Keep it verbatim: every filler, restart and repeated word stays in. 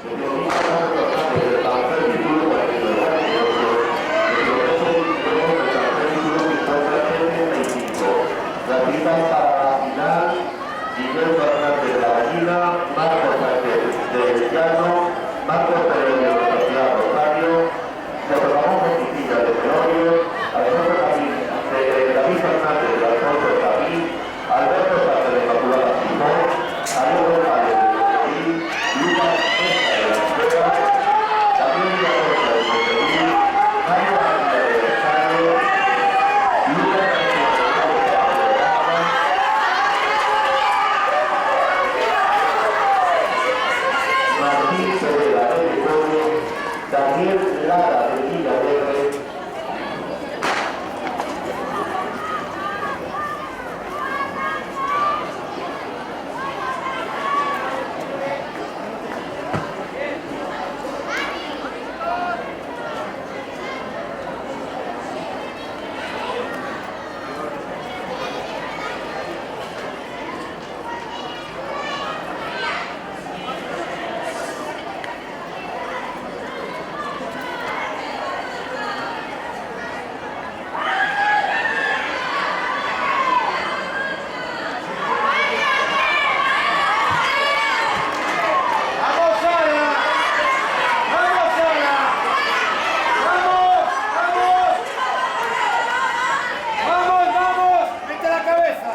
Gratuitas para la final, Miguel Fernández de la Gallina, Marcos Sánchez de Llano, Marcos Pereiro de Sociedad Rosario, José Ramón Fontecilla de Telorio, Alfonso Camín, de, David Fernández de Alfonso Camín, Alberto Sánchez de Inmaculada Simón, Javier González de Monterí, Lucas Mesa de la Sierra, Daniel Villacorta de Monterí, Mario García de Rosario, Lucas García de Monterí, Martín Pereira de Gregorio, Daniel Lara de Villalegre, ¡Vamos, Sara! ¡Vamos, Sara! ¡Vamos, vamos! ¡Vamos, vamos! ¡Mete la cabeza!